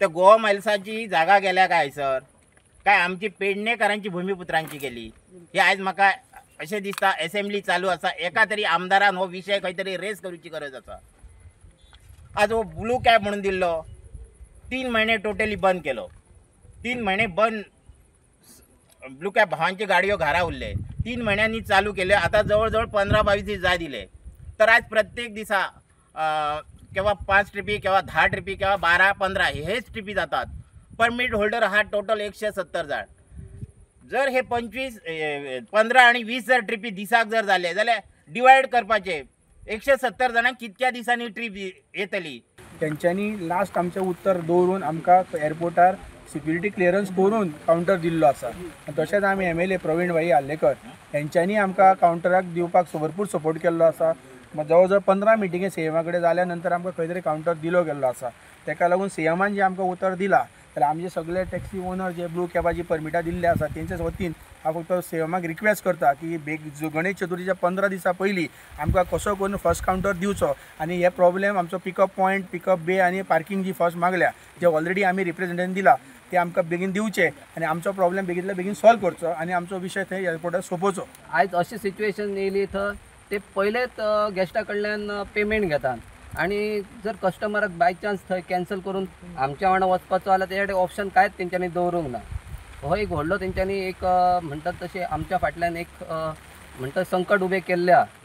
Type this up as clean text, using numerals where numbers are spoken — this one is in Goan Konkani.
त्या गोवा मायल्साची जागा गेल्या काय सर? काय आमची पेडणेकरांची भूमिपुत्रांची गेली? हे आयज म्हाका अशें दिसता एसेंब्ली चालू आसा, एका तरी आमदारान हो विशय खंय तरी रेस करूची गरज आसा. आज हो ब्लू कॅब म्हणून दिल्लो 3 म्हयने टोटली बंद केलो. 3 म्हयने बंद ब्लू कॅब भावांची गाडयो घरा उरले. 3 म्हयन्यांनी चालू केले, आतां जवळ जवळ 15-22 दीस जाय दिले. तर आज प्रत्येक दिसा केव्हा 5 ट्रिपी, केव्हा 10 ट्रिपी, केव्हा 12-15 हेच ट्रिपी जातात. परमीट होल्डर हा टोटल 170 जाण. जर हे 25 15 आनी 20 जर ट्रिपी दिसाक जर जाले जाल्यार डिवायड करपाचे 170 जाणांक कितक्या दिसांनी ट्रीप येतली. तेंच्यांनी लास्ट आमचें उत्तर दवरून आमकां एअरपोर्टार सिक्युरिटी क्लियरन्स करून कावंटर दिल्लो आसा. आनी तशेंच आमी MLA Praveen भाई आर्लेकर हेंच्यांनी आमकां कावंटराक दिवपाक भरपूर सपोर्ट केल्लो आसा. जवळ जवळ 15 मिटिंगे सीएमा कडेन जाल्या नंतर आमकां खंय तरी कावंटर दिलो गेल्लो आसा. तेका लागून सीएमान जे आमकां उतर दिला जाल्यार आमचे सगळे टॅक्सी ओनर जे ब्लू कॅबाची परमिटां दिल्ली आसा तेंच्याच वतीन हांव फक्त सीएमाक रिक्वेस्ट करता की बेग गणेश चतुर्थीच्या 15 दिसां पयलीं आमकां कसो करून फर्स्ट कावंटर दिवचो आनी हे प्रॉब्लेम आमचो पिकअप पॉयंट, पिकअप बे आनी पार्किंग जी फर्स्ट मागल्या जे ऑलरेडी आमी रिप्रेजेंटेशन दिला ते आमकां बेगीन दिवचे आनी आमचो प्रॉब्लेम बेगींतल्या बेगीन सॉल्व करचो आनी आमचो विशय थंय एअरपोर्टार सोंपोवचो. आयज अशी सिच्युएशन येयली थंय ते पयलेच गेस्टा कडल्यान पेमेंट घेतात आनी जर कस्टमराक बाय चान्स थंय कॅन्सल करून आमच्या वांगडा वचपाचो जाल्यार तेच्या ऑप्शन कांयच तेंच्यांनी दवरूंक ना. हो एक व्हडलो तेंच्यांनी एक म्हणटात तशें आमच्या फाटल्यान एक म्हणटा संकट उबें केल्लें आहा.